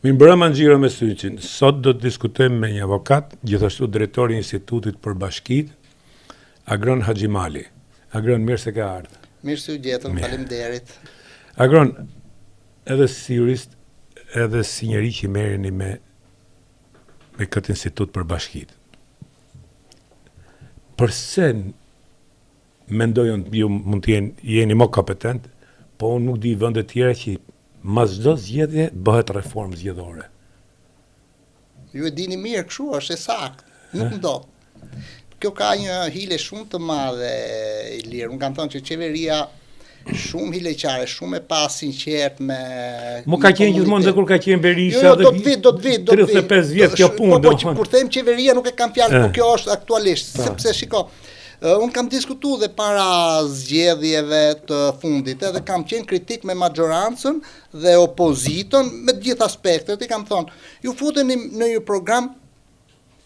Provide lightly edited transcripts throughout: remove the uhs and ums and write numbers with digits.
Mirëmbrëma në Xhiro me Syçin. Sot do të diskutojmë me një avokat, gjithashtu drejtor i Institutit për Bashkitë, Agron Haxhimali. Agron, mirë se ke ardhur. Mirë se ju gjetëm, faleminderit. Agron, edhe si jurist, edhe si njeri që merreni me me këtë institut për bashkitë. Përse mendoj unë, ju mund të jeni, jeni më kompetent, po unë nuk di vende tjera që Mas çdo zgjedhje bëhet reformë zgjedhore. Ju e dini mirë, kështu është e saktë. Nuk ndodh. Kjo ka një hile shumë të madhe Ilir. Unë kam thënë që qeveria shumë hileqare, shumë e pasinqertë me Mo ka qenë gjithmonë dhe kur ka qenë Berisha jo, jo, do të vi, do të vi, do të vi. 35 vjet kjo punë, po, po, kur them qeveria nuk e kam fjalën, po kjo është aktualisht, sepse shiko, Unë kam diskutu dhe para zgjedhjeve të fundit, edhe kam qenë kritik me maxhorancën dhe opozitën, me të gjitha aspektet, i kam thonë, ju futeni në një program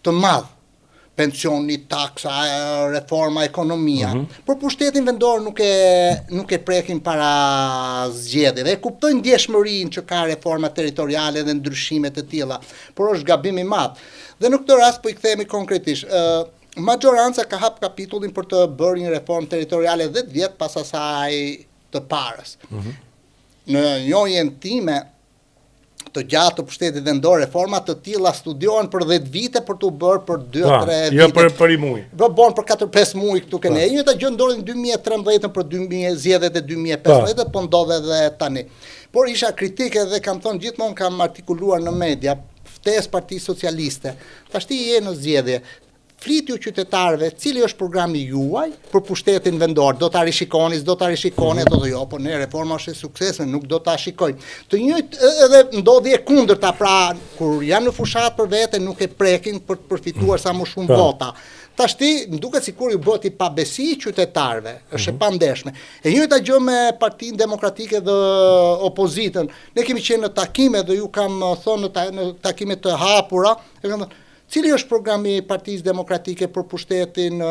të madh, pensioni, taksa, reforma, ekonomia, mm -hmm. por pushtetin vendor nuk e, nuk e prekin para zgjedhjeve. E kuptoj ndjeshmërinë që ka reforma territoriale dhe ndryshimet e tilla, por është gabim i madh. Dhe në këtë rast po i kthehemi konkretisht. Ë Maxhoranca ka hap kapitullin për të bërë një reformë territoriale 10 vjet pas asaj të parës. Mm -hmm. Në njohjen time të gjatë të pushtetit vendor, reforma të tilla studiohen për 10 vite për t'u bërë për 2-3 vite. Jo për për një muaj. Po bon për 4-5 muaj këtu ke ne. E njëjta gjë ndodhi në 2013 për 2000 zgjedhjet e 2015, po ndodh edhe tani. Por isha kritik edhe kam thënë gjithmonë kam artikuluar në media ftesë Partisë Socialiste. Tashti je në zgjedhje. Flitju qytetarëve, cili është programi juaj për pushtetin vendor, do ta rishikoni, s'do ta rishikoni, mm -hmm. do jo, po ne reforma është e suksesshme, nuk do ta shikojmë. Të njëjtë edhe ndodhi e kundërta, pra kur janë në fushatë për vete nuk e prekin për të përfituar sa më shumë po. vota. Tashti më duket sikur ju bëhet i pabesi qytetarëve, është e mhm. pandershme. E njëjta gjë me Partinë Demokratike dhe opozitën. Ne kemi qenë në takime dhe ju kam thënë në, ta, në takime të hapura, e kam thënë Cili është programi i Partisë Demokratike për pushtetin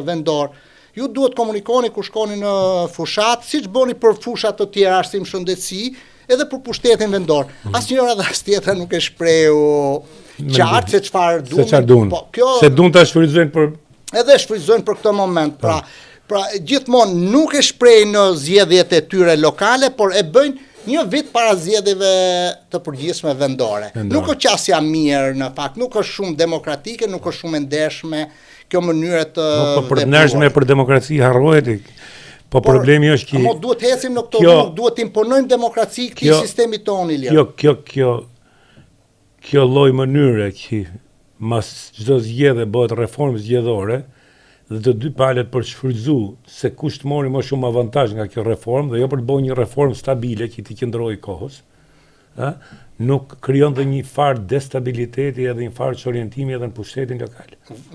vendor? Ju duhet komunikoni kur shkoni në fushatë, siç bëni për fusha të tjera, arsim, shëndetësi, edhe për pushtetin vendor. Mm. Asnjëra dhe as tjetra nuk e shprehu qartë se çfarë duan. Se çfarë duan. Po, kjo se duan ta shfrytëzojnë për edhe shfrytëzojnë për këtë moment. Pra, pra gjithmonë nuk e shprehin në zgjedhjet e tyre lokale, por e bëjnë një vit para zgjedhjeve të përgjithshme vendore. vendore. Nuk është qasja mirë në fakt, nuk është shumë demokratike, nuk është shumë e ndershme kjo mënyrë të po, po, për ndershme për demokraci harroje ti. Po por, problemi është që Mo duhet të ecim në këtë rrugë, duhet të imponojmë demokraci këtij sistemi tonë Ilir. Kjo kjo kjo Kjo lloj mënyre që mas çdo zgjedhje bëhet reformë zgjedhore dhe të dy palët për të shfrytëzu se kush të mori më shumë avantazh nga kjo reformë dhe jo për të bërë një reformë stabile që t'i qëndrojë kohës, ë, nuk krijon dhe një farë destabiliteti edhe një farë çorientimi edhe në pushtetin lokal.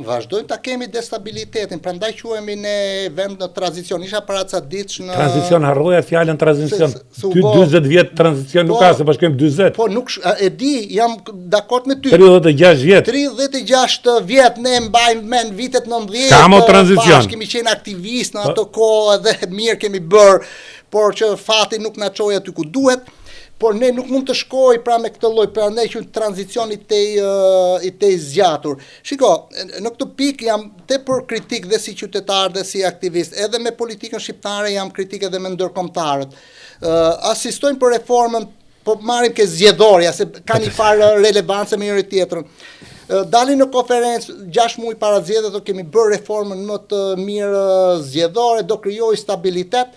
Vazhdojmë ta kemi destabilitetin, prandaj quhemi ne vend në tranzicion. Isha para ca ditësh në Tranzicion harroje fjalën tranzicion. Ty 40 vjet tranzicion nuk po, ka se po shkojmë 40. Po nuk e di, jam dakord me ty. 36 vjet. 36 vjet ne mbajmë mend vitet 90. Ka mo tranzicion. Bashkë kemi qenë aktivistë në po. ato kohë dhe mirë kemi bërë, por që fati nuk na çoi aty ku duhet. Por ne nuk mund të shkojë pra me këtë lloj, prandaj që tranzicioni tej i tejzgjatur. Shiko, në këtë pikë jam tepër kritik dhe si qytetar dhe si aktivist, edhe me politikën shqiptare jam kritik edhe me ndërkombëtarët. Asistojnë për reformën, po marrim ke zgjedhorja, se ka një farë relevance me njëri tjetrën. Dalin në konferencë 6 muaj para zgjedhjeve, do kemi bërë reformën më të mirë zgjedhore, do krijojë stabilitet.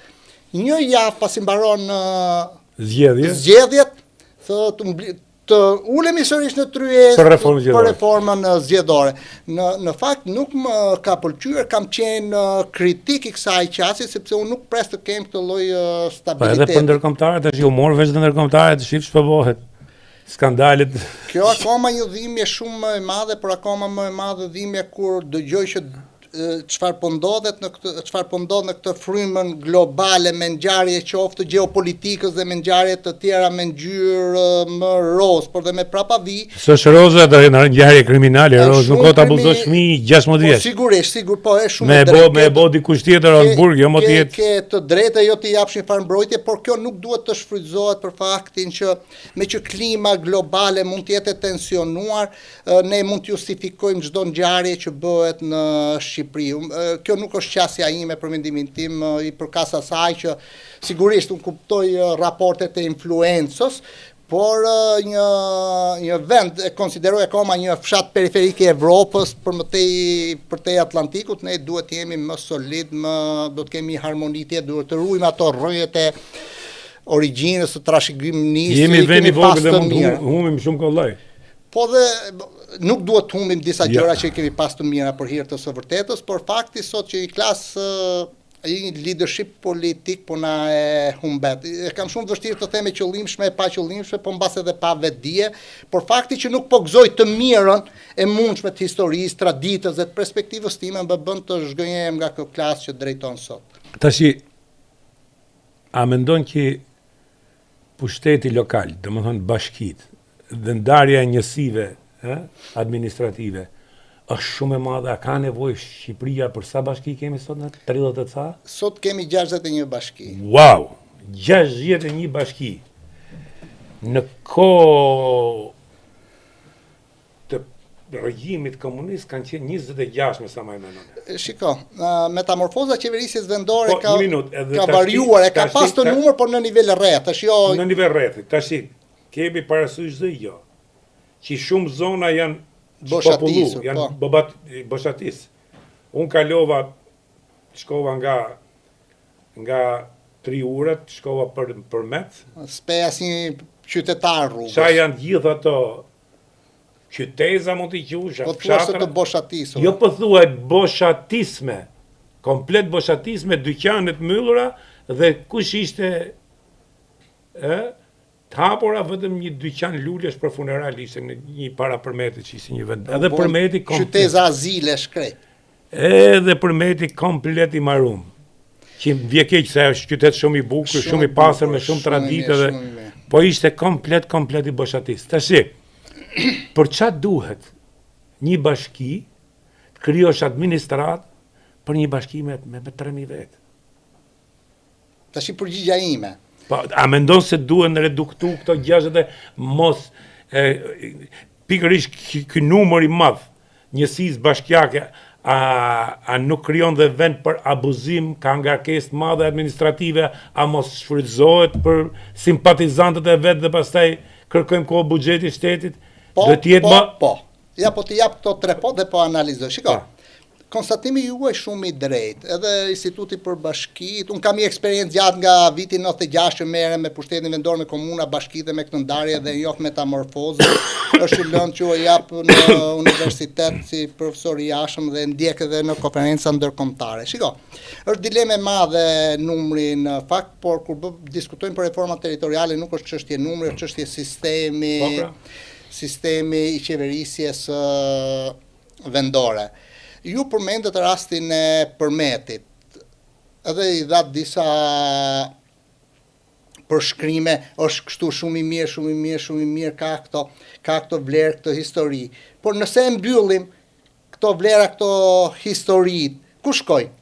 Një javë pasi mbaron zgjedhjet, zgjedhjet, thotë të ulemi sërish në tryezë për reformën zgjedhore. Për reformën zgjedhore. Në në fakt nuk më ka pëlqyer, kam qenë kritik i kësaj qasje sepse unë nuk pres të kem këtë lloj stabiliteti. Po edhe për ndërkombëtarët tash u mor vesh ndërkombëtarët, shif ç'po bëhet. Skandalet. Kjo akoma një dhimbje shumë më e madhe, por akoma më e madhe dhimbja kur dëgjoj që Çfarë po ndodhet në këtë çfarë po ndodh në këtë frymën globale me ngjarje qoftë të gjeopolitikës dhe me ngjarje të tjera me ngjyrë më rozë, por dhe me prapavijë. S'është rozë ato janë ngjarje kriminale, rozë nuk ka të abuzosh fëmijë 16 po, vjeç. Po sigurisht, sigur, po është shumë e drejtë. Me e bo dikush tjetër në burg, jo më të jetë. Ke të drejtë jo t'i japsh një farë mbrojtje, por kjo nuk duhet të shfrytëzohet për faktin që meqë klima globale mund të jetë e tensionuar, Ne mund të justifikojmë çdo ngjarje që bëhet në Shqipëri. Kjo nuk është qasja ime për mendimin tim, i përkas asaj që sigurisht unë kuptoj raportet e influencës, por një një vend e konsideroj akoma një fshat periferik i Evropës për më tej përtej Atlantikut, ne duhet të jemi më solid, më do të kemi harmoni tjetër, duhet të ruajmë ato rrënjët e origjinës së trashëgimisë. Jemi vend i vogël dhe mund të humbim shumë kollaj. Po dhe nuk duhet të humbim disa gjëra që i kemi pas të mira për hir të së vërtetës, por fakti sot që një klasë një leadership politik po na e humbet. E kam shumë vështirë të them e qëllimshme e paqëllimshme, po mbase edhe pa vetëdije, por fakti që nuk po gëzoj të mirën e mundshme të historisë, traditës dhe të perspektivës time më bën të zhgënjehem nga kjo klasë që drejton sot. Tashi a mendon që pushteti lokal, domethënë bashkitë, dhe ndarja e njësive, ë, administrative, është shumë e madhe, a ka nevojë Shqipëria për sa bashki kemi sot ne? 30 e ca? Sot kemi 61 bashki. Wow! 61 bashki. Në kohë të regjimit komunist kanë qenë 26 me sa mbaj mend unë. Shiko, metamorfoza e qeverisjes vendore po, ka minut, edhe ka variuar, e ka pas këtë numër, por në nivel rrethesh, jo në nivel rrethi. Tashi kemi parasysh dhe jo që shumë zona janë boshatisur, janë po. bobat, boshatis. Unë kalova shkova nga nga tri urat, shkova për Përmet. S'pe asnjë qytetar rrugës. Ça janë gjithë ato Qyteza mund t'i quash, po fshatra. Po të boshatisur. Jo po thuaj boshatisme. Komplet boshatisme, dyqane të mbyllura dhe kush ishte ë të hapura vetëm një dyqan lulesh për funeral ishte në një para Përmetit që ishte një vend. Edhe Përmeti komplet. Qyteza azile shkret. Edhe Përmeti komplet i marum. Që më vje keq se është qytet shumë i bukur, shumë, shumë i pastër me shumë traditë dhe po ishte komplet komplet i boshatis. Tashi, për ça duhet një bashki të krijosh administratë për një bashki me me, me 3000 vetë? Tashi përgjigja ime. Po, a mendon se duhen reduktu këto 60 mos e, pikërisht ky numër i madh njësisë bashkiake a a nuk krijon dhe vend për abuzim, ka ngarkesë të madhe administrative, a mos shfrytëzohet për simpatizantët e vet dhe pastaj kërkojmë ku buxheti i shtetit? Po, Do të jetë po, më po. Ja po t'i jap këto tre po dhe po analizoj. Shiko. Po. Konstatimi juaj shumë i drejtë. Edhe Instituti për Bashkitë, unë kam një eksperiencë gjatë nga viti 96 që merrem me pushtetin vendor, me komuna, bashki dhe me këtë ndarje dhe njoh metamorfozën. Është një lëndë që e jap në universitet si profesor i jashtëm dhe ndjek edhe në konferenca ndërkombëtare. Shiko, është dilemë e madhe numri në fakt, por kur bë, diskutojmë për reforma territoriale nuk është çështje numri, është çështje sistemi, po, pra. sistemi i qeverisjes vendore. Ju përmendët rastin e Përmetit, edhe i dhatë disa përshkrime, është kështu shumë i mirë, shumë i mirë, shumë i mirë, ka këto, ka këto vlerë, këto histori. Por nëse e mbyllim këto vlera, këto histori, ku shkojnë?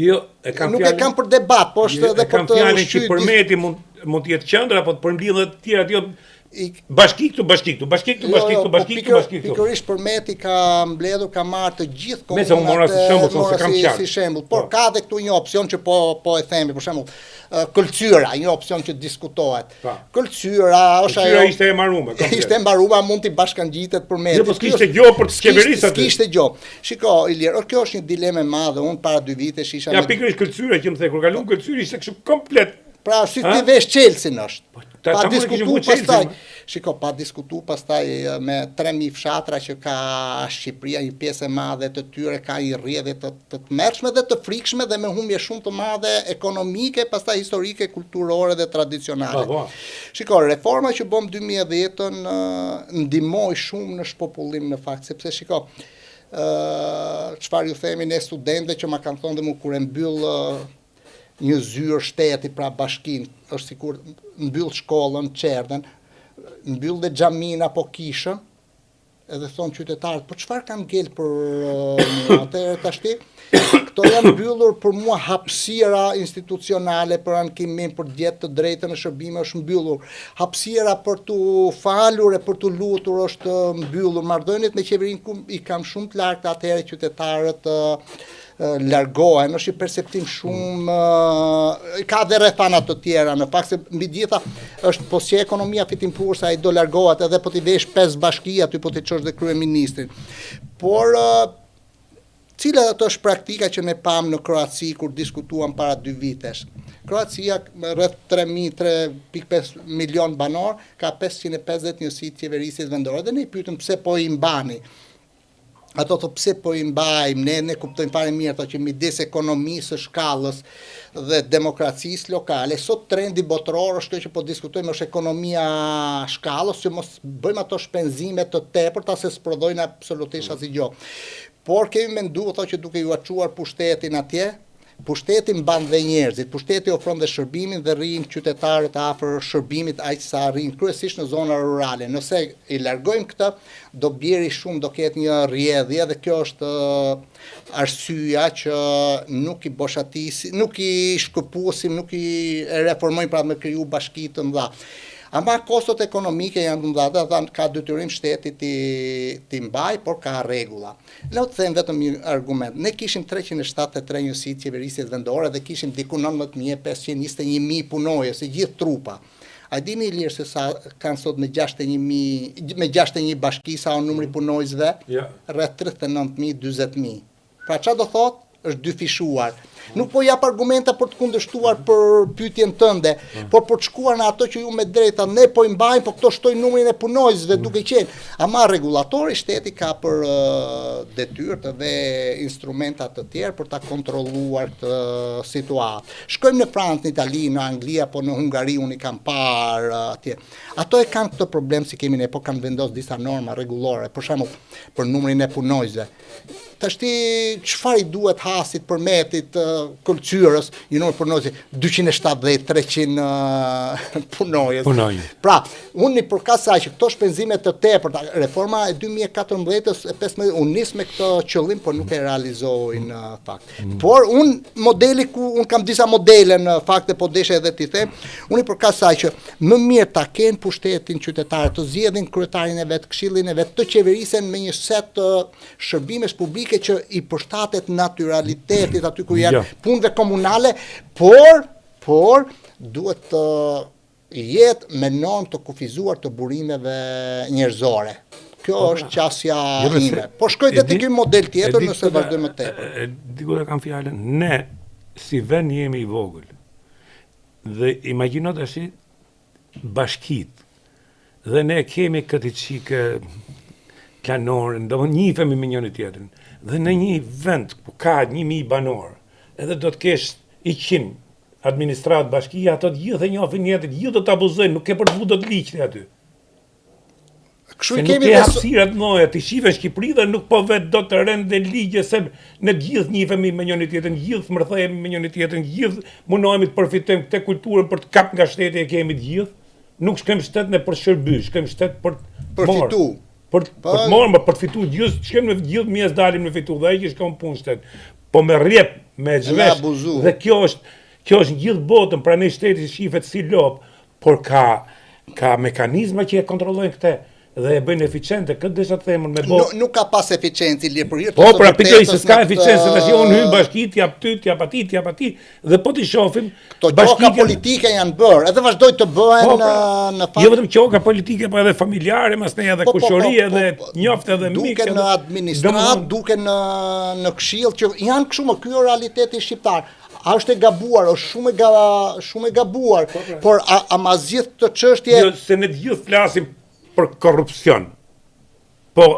Jo, e kam Nuk e kam për debat, po është jo, edhe për të ushqyer. Që Përmeti mund mund të jetë qendra, po të përmblidhen të tjerat, jo i bashki këtu, bashki këtu, bashki këtu, jo, bashki këtu, jo, po bashki këtu, bashki këtu. Pikërisht Përmeti ka mbledhur, ka marrë të gjithë komunat. Meqë unë mora si shembull, se kam qartë. Si shembull, por po. ka edhe këtu një opsion që po po e themi, për shembull, Këlcyra, një opsion që diskutohet. Pa. Këlcyra është ajo. Këlcyra ishte e mbaruar, komplet. Ishte e mbaruar, mund t'i bashkangjitet Përmetit. Jo, po s'kishte gjë për të qeverisur aty. S'kishte gjë. Shiko, Ilir, kjo është një dilemë e madhe. Unë para dy vitesh isha Ja, pikërisht Këlcyra që më the, kur kalum Këlcyrë ishte kështu komplet. Pra, si ti vesh çelësin është. Po, ta, pa diskutu pastaj. Shiko, pa diskutu pastaj me 3000 fshatra që ka Shqipëria, një pjesë e madhe të tyre ka një rrjedhje të të tmerrshme dhe të frikshme dhe me humbje shumë të madhe ekonomike, pastaj historike, kulturore dhe tradicionale. Po, po. Shiko, reforma që bëmë 2010-ën ndihmoi shumë në shpopullim në fakt, sepse shiko, Çfarë ju themi ne studentëve që ma kanë thonë dhe mu kur e mbyll një zyrë shteti, pra bashkinë, është sikur mbyll shkollën, çerdhen, mbyll dhe xhaminë apo kishën, edhe thonë qytetarët, po çfarë ka ngel për mua? Atëherë tashti këto janë mbyllur për mua hapësira institucionale për ankimim, për të gjetë të drejtën e shërbime është mbyllur. Hapësira për t'u falur e për t'u lutur është mbyllur. Marrëdhëniet me qeverinë ku i kam shumë të largëta atëherë qytetarët largohen, është një perceptim shumë ka dhe rrethana të tjera në fakt se mbi të gjitha është po s'qe ekonomia fitimprurëse ai do largohet edhe po t'i vesh pesë bashki aty po t'i çosh dhe kryeministrin. Por cila ato është praktika që ne pamë në Kroaci kur diskutuam para dy vitesh? Kroacia rreth 3.000, 3.5 milion banorë, ka 550 njësi të qeverisjes vendore dhe ne i pyetëm pse po i mbani. Ato thotë pse po i mbajmë, ne ne kuptojmë fare mirë ato që midis ekonomisë së shkallës dhe demokracisë lokale, sot trendi botëror është kjo që po diskutojmë është ekonomia shkallës, që mos bëjmë ato shpenzime të tepërta se s'prodhojnë absolutisht asgjë. Por kemi menduar thotë që duke jua çuar pushtetin atje, Pushteti mban dhe njerëzit, pushteti ofron dhe shërbimin dhe rrinë qytetarët afër shërbimit aq sa rrinë, kryesisht në zona rurale. Nëse i largojmë këtë, do bjeri shumë, do ketë një rrjedhje dhe kjo është arsyeja që nuk i boshatisim, nuk i shkëpusim, nuk i reformojmë pra me kriju bashki të mëdha. Ama kostot ekonomike janë të mëdha dhe ka detyrim shteti t'i t'i mbajë, por ka rregulla. Le të them vetëm një argument. Ne kishim 373 njësi të qeverisjes vendore dhe kishim diku 19521 mijë punonjës, e gjithë trupa. A dini Ilir se sa kanë sot me 61 me 61 bashki sa o numri punonjësve? Ja. Rreth 39000, 40000. Pra çfarë do thotë? Është dyfishuar. Nuk po jap argumenta për të kundërshtuar për pyetjen tënde, por për të shkuar në ato që ju me drejta, ne po i mbajmë, po këto shtojnë numrin e punonjësve duke qenë. Ama rregullatori shteti ka për detyrë të ve instrumenta të tjerë për ta kontrolluar këtë situatë. Shkojmë në Francë, në Itali, në Angli apo në Hungari, unë i kam parë atje. Ato e kanë këtë problem si kemi ne, po kanë vendosur disa norma rregullore, për shembull, për numrin e punonjësve. Tashti çfarë i duhet Hasit, Përmetit, Këlcyrës, një numër punonjësi 270, 300 punonjës. Punonjës. Pra, unë i përkas asaj që këto shpenzime të tepërta, reforma e 2014-s e 15 u nis me këtë qëllim, por nuk e realizoi në fakt. Mm. Por unë modeli ku unë kam disa modele në fakt e po deshe edhe t'i them, unë i përkas asaj që më mirë ta kenë pushtetin qytetarët, të zgjedhin kryetarin e vet, këshillin e vet, të qeverisen me një set të shërbimesh publike që i përshtatet natyralitetit aty ku janë jo. punëve komunale, por por duhet të jetë me normë të kufizuar të burimeve njerëzore. Kjo po, është qasja jo, ime. Po shkoj dhe te ky model tjetër nëse vazhdojmë më tepër. E di ku e kam fjalën. Ne si vend jemi i vogël. Dhe imagjino tash bashkitë. Dhe ne kemi këtë çikë klanoren, do njihemi me njëri tjetrin. Dhe në një vend ku ka 1000 banorë, edhe do të kesh 100 administratë bashkie, ato të gjithë e njohin njëri të gjithë do të abuzojnë, nuk ke për të vu dot ligj aty. Kështu i kemi dhe hapësira të mëdha, ti shife në Shqipëri dhe nuk po vet dot të rend dhe ligje se ne të gjithë njihemi me njëri tjetrin, gjithë mërthehemi me njëri tjetrin, gjithë mundohemi të përfitojmë këtë kulturën për të kap nga shteti e kemi të gjithë. Nuk shkojmë shtet ne për shërby, shkojmë shtet për të fitu. Për, po, për të marrë, për të fitu gjithë, shkojmë në gjithë mjes dalim në fitu dhe ai që shkon punë shtet. Po me rrjep, me zhvesh. Dhe kjo është kjo është në gjithë botën, pra ne shteti shifet si lop, por ka ka mekanizma që e kontrollojnë këtë dhe e bëjnë eficiente, këtë desha të them me bo. Nuk, nuk ka pas eficiencë Ilir për hir të Po, pra pikërisht se s'ka eficiencë, tash unë hyj bashki, t'jap ty, t'jap atij, t'jap atij dhe po t'i shohim Këto qoka politike janë bërë, edhe vazhdojnë të bëhen po, pra, në në fakt. Jo vetëm qoka politike, po edhe familjare, masnej edhe po, po, kushëri, po, edhe po, njoft edhe mik. Duke në administratë, duke në në këshill që janë kështu më ky realiteti shqiptar. A është e gabuar, është shumë e ga, shumë e gabuar, po, pra. por a, a ma zgjidh këtë çështje? Jo, se ne të gjithë flasim për korrupsion. Po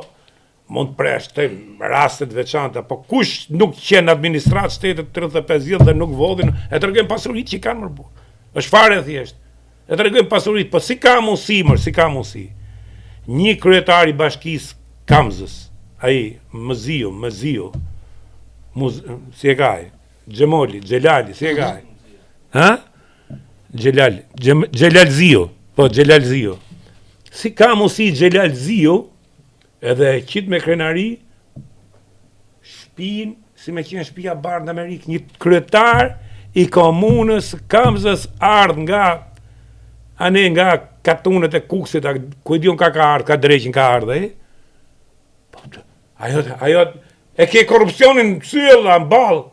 mund të përjashtojmë raste të veçanta, po kush nuk qenë në administratë shtetit 35 vjet dhe nuk vodhin, e tregojnë pasuritë që kanë më burrë. Është fare e thjeshtë. E tregojnë pasuritë, po si ka mundësi, mër, si ka mundësi. Një kryetar i bashkisë Kamzës. Ai, Mëziu, Mëziu, Muz, si e ka ai? Xhemoli, Xhelali, si e ka ai? Ha? Xhelal, Xhelal Ziu, po Xhelal Ziu. Si ka mundësi Xhelal Ziu edhe e qit me krenari shpinë, si me qenë shpia bardhë në Amerikë, një kryetar i komunës Kamzës ardhë nga ane nga katunet e Kukësit, ku e di unë ka ka ardhë, ka dreqin ka ardhë, e? Po, ajo, ajo, e ke korrupsionin në sy në ballë,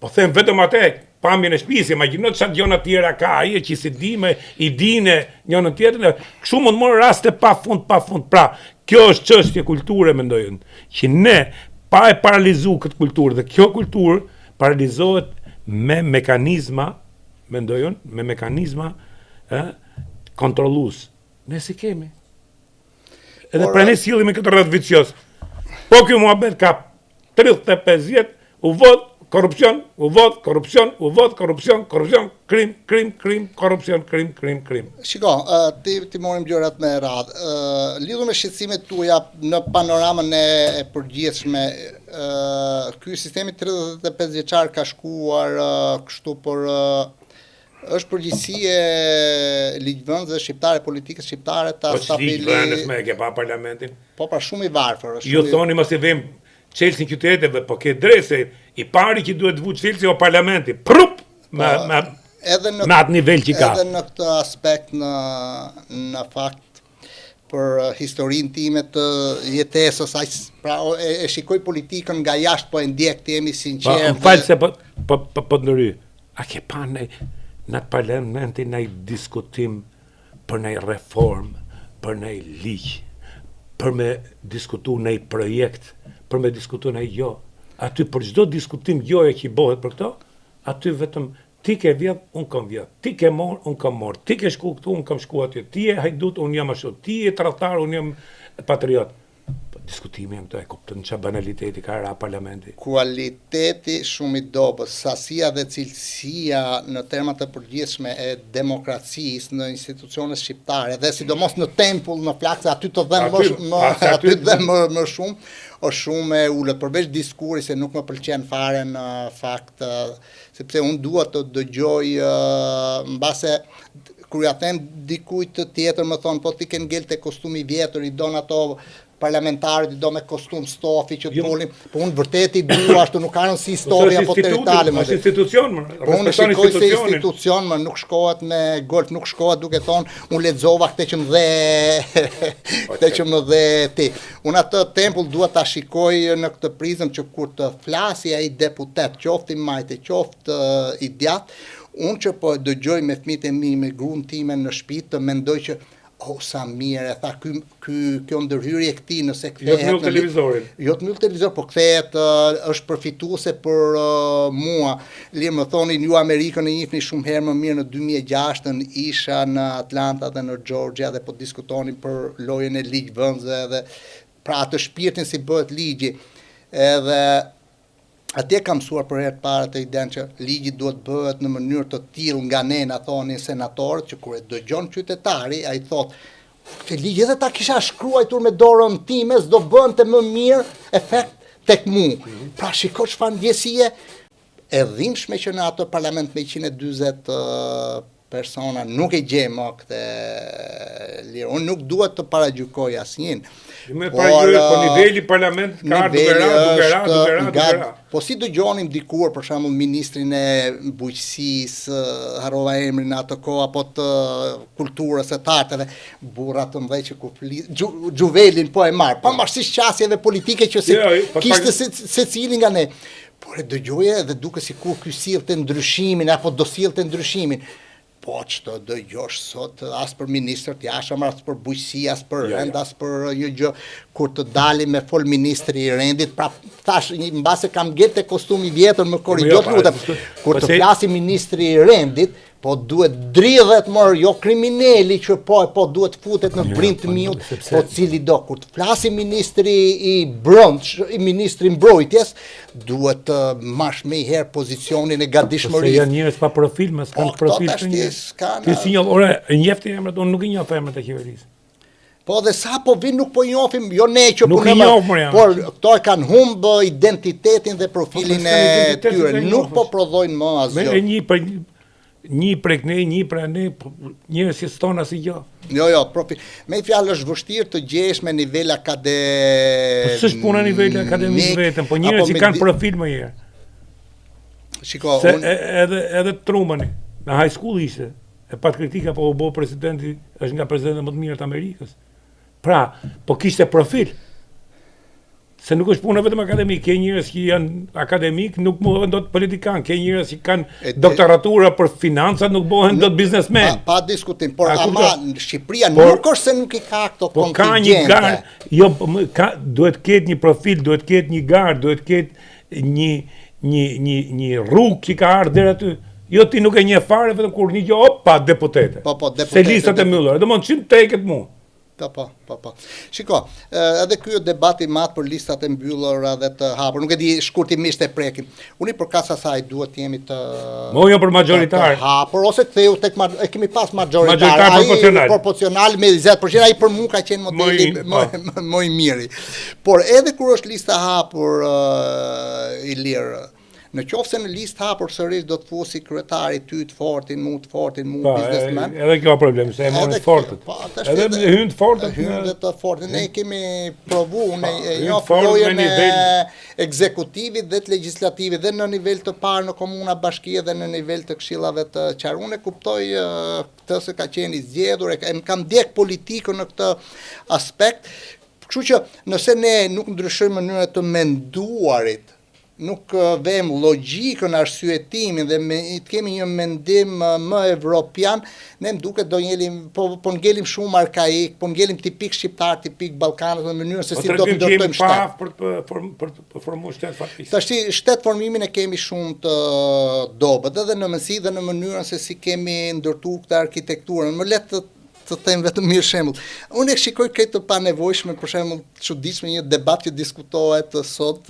Po them vetëm atë pamjen e shtëpisë, imagjino ça gjëra tjera ka ai që s'i dimë, i dinë njërin tjetrin, kështu mund të marr raste pa fund pa fund. Pra, kjo është çështje kulture mendoj unë, që ne pa e paralizu këtë kulturë dhe kjo kulturë paralizohet me mekanizma, mendoj unë, me mekanizma ë kontrollues. Ne s'i kemi. Edhe pra ne sillemi këtë rreth vicioz. Po ky muhabet ka 35 vjet u vodh korrupsion, u vodh korrupsion, u vodh korrupsion, korrupsion, krim, krim, krim, korrupsion, krim, krim, krim. Shiko, uh, ti t'i marrim gjërat me radhë. Uh, lidhur me shqetësimet tuaja në panoramën e, e përgjithshme, uh, ky sistemi 35 vjeçar ka shkuar uh, kështu por uh, Është përgjegjësi e ligjvënësve shqiptarë, politikës shqiptare ta po stabili. Po ligjvënës më e ke pa parlamentin? Po pra shumë i varfër, është. Ju thoni mos i vëm çelësin qyteteve, po ke drejtë se i pari që duhet vu çelësi o parlamenti. Prup me po, me edhe në me atë nivel që ka. Edhe në këtë aspekt në në fakt për uh, historinë time të jetesës, aq pra e, e shikoj politikën nga jashtë, po e ndjek të jemi sinqertë. Po, më fal se po po po, po ndërhyj. A ke pa në në atë parlamentin naj diskutim për naj reformë, për naj ligj, për me diskutu naj projekt, për me diskutu naj gjo. Aty për çdo diskutim gjoje që i bëhet për këto, aty vetëm ti ke vjedh, unë kam vjedh, ti ke mor, unë kam mor, ti ke shku këtu, unë kam shku aty, ti je hajdut, unë jam ashtu, ti je tradhtar, unë jam patriot. Po diskutimi janë këto, e kupton ça banaliteti ka ra parlamenti. Kualiteti shumë i dobët, sasia dhe cilësia në terma të përgjithshme e demokracisë në institucionet shqiptare dhe sidomos në tempull në flakë se aty të dhemb më më aty të dhemb më më shumë është shumë e ulët përveç diskursit se nuk më pëlqen fare në fakt sepse unë dua të dëgjoj mbase kur ja them dikujt të tjetër më thonë po ti ke ngel te kostumi i vjetër i don ato parlamentarët i do me kostum stofi që të jo. folin, po unë vërtet i dua ashtu nuk ka rëndësi po stofi apo territale më. Është institucion më. Po unë shikoj se institucion më nuk shkohet me golf, nuk shkohet duke thonë unë lexova këtë që më dhe këtë që më dhe ti. Unë atë tempull dua ta shikoj në këtë prizëm që kur të flasi ai deputet, qoftë i majtë, qoftë i djathtë, unë që po e dëgjoj me fëmijët e mi, me gruan time në shtëpi, të mendoj që oh sa mirë e tha ky ky kjo ndërhyrje e këtij nëse kthehet jo të mbyll televizorin jo të mbyll televizorin po kthehet është përfituese për uh, mua lirë më thonin ju Amerikën e njihni shumë herë më mirë në 2006-ën isha në Atlanta dhe në Georgia dhe po diskutonin për lojën e ligjvënësve dhe pra atë shpirtin si bëhet ligji edhe Atje kam mësuar për herë të parë atë idenë që ligji duhet të bëhet në mënyrë të tillë nga ne na thonin senatorët që kur e dëgjon qytetari ai thotë këtë ligj edhe ta kisha shkruajtur me dorën time s'do bënte më mirë efekt tek mu. Mm -hmm. Pra shiko çfarë ndjesie e dhimbshme që në atë parlament me 140 persona nuk e gjej më këtë lirë. Unë nuk dua të paragjykoj asnjërin. Jo me paragjykoj, po niveli parlament ka ardhur duke ra, duke ra, duke ra, duke ra. Po si dëgjonim dikur për shembull ministrin e bujqësisë, harrova emrin në atë kohë apo të kulturës e të arteve, burra të mëdhenj që kur flis, Xhuvelin po e marr, pavarësisht qasjeve politike që si, jo, jo, po kishte secili nga ne. Por e dëgjoje dhe duke sikur ky sillte ndryshimin apo do sillte ndryshimin. Po ç'të dëgjosh sot as për ministër të jashtëm, as për bujqësi, as për jo, rend, jo. as për një gjë kur të dali me fol ministri i rendit, pra thash një mbase kam ngel te kostumi i vjetër më korrigjo jo, të lutem. Kur po të flasi ministri i rendit, Po duhet dridhet mor, jo krimineli që po e po duhet futet në vrimë të po, miut, po cili do. Kur të flasi ministri i brendsh, i ministri i mbrojtjes, duhet të marrësh menjëherë pozicionin e gatishmërisë. Po se janë njerëz pa profil, më s'kanë po, profil të një. Ti si njoh, ore, e njeh ti emrat, unë nuk i njoh emrat e qeverisë. Po dhe sa po vin nuk po i njohim, jo ne që nuk punojmë, njohim, por këto e kanë humb identitetin dhe po, profilin po, e tyre, nuk po prodhojnë më asgjë. Me një për një prej ne, një prej ne, po, njerëz që s'thonë asnjë gjë. Jo, jo, profil. Me fjalë është vështirë të gjesh me nivel akademik. Po s'është puna nivel akademik vetëm, po njerëz që kanë profil më herë. Shiko, Se unë edhe edhe Trumani në high school ishte. E pat kritika po u bë presidenti, është nga presidentët më të mirë të Amerikës. Pra, po kishte profil. Se nuk është puna vetëm akademik, ke njerëz që janë akademik, nuk bëhen dot politikan, ke njerëz që kanë doktoratura për financat, nuk bëhen dot biznesmen. Pa, pa diskutim, por ama Shqipëria por, nuk është se nuk i ka këto po ka një garë, jo, po, ka, duhet ketë një profil, duhet ketë një garë, duhet ketë një një një një rrugë që ka ardhur deri aty. Jo ti nuk e njeh fare vetëm kur një gjë opa deputete. Po po deputete. Se listat e mbyllura, domthon çim teket mu. Po po, po po. Shiko, edhe ky debat i madh për listat e mbyllura dhe të hapur, nuk e di shkurtimisht e prekim. Unë i përkas asaj duhet të jemi të Mo jo për mazhoritar. Të hapur ose ktheu tek e kemi pas mazhoritar, mazhoritar proporcional. Proporcional me 20%, ai për mua ka qenë modeli më më, po. më, më i miri. Por edhe kur është lista hapur uh, Ilir, Në qoftë se në listë hapur sërish do të fusi kryetari ty të fortin, mu të fortin, mu po, biznesmen. Edhe kjo problem, se e morën të fortët. Po, edhe edhe hyn të fortët. Hyn dhe të fortët. Ne kemi provu, unë e njoh lojën e ekzekutivit dhe të legjislativit dhe në nivel të parë në komuna bashkie dhe në nivel të këshillave të qarkut. Unë e kuptoj këtë se ka qenë i zgjedhur, e kam ndjek politikën në këtë aspekt. Kështu që nëse ne nuk ndryshojmë mënyrën e të menduarit, nuk vëmë logjikën, arsyetimin dhe me, të kemi një mendim më evropian, ne më duket do ngelim, po, po ngelim shumë arkaik, po ngelim tipik shqiptar, tipik ballkanas në mënyrën se po si do të ndërtojmë shtet. Po për të për, për të formuar shtet faktikisht. Tashti shtet formimin e kemi shumë të dobët edhe në mendësi dhe në mënyrën se si kemi ndërtuar këtë arkitekturën. Më lehtë të të them vetëm një shembull. Unë e shikoj krejt të panevojshme, për shembull, të çuditshme një debat që diskutohet sot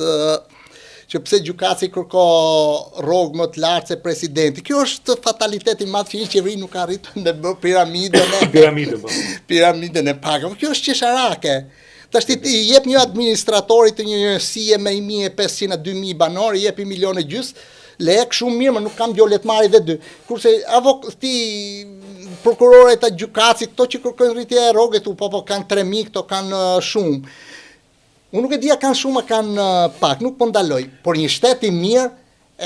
që pse gjykatësi kërko rrogë më të lartë se presidenti. Kjo është fatalitet i madh që një qeveri nuk arrit të bë piramidën e piramidën po. Piramidën e pagave. Kjo është qesharake. Tashti ti i jep një administratori të një njësie me 1500 a 2000 banorë, i jep 1 milion e gjys, lek shumë mirë, më nuk kam gjë le të marrë dhe dy. Kurse avok ti prokurorët e gjykatësit, këto që kërkojnë rritje e rroge tu, po po kanë 3000, këto kanë shumë. Unë nuk e di a kanë shumë a kanë pak, nuk po ndaloj, por një shtet i mirë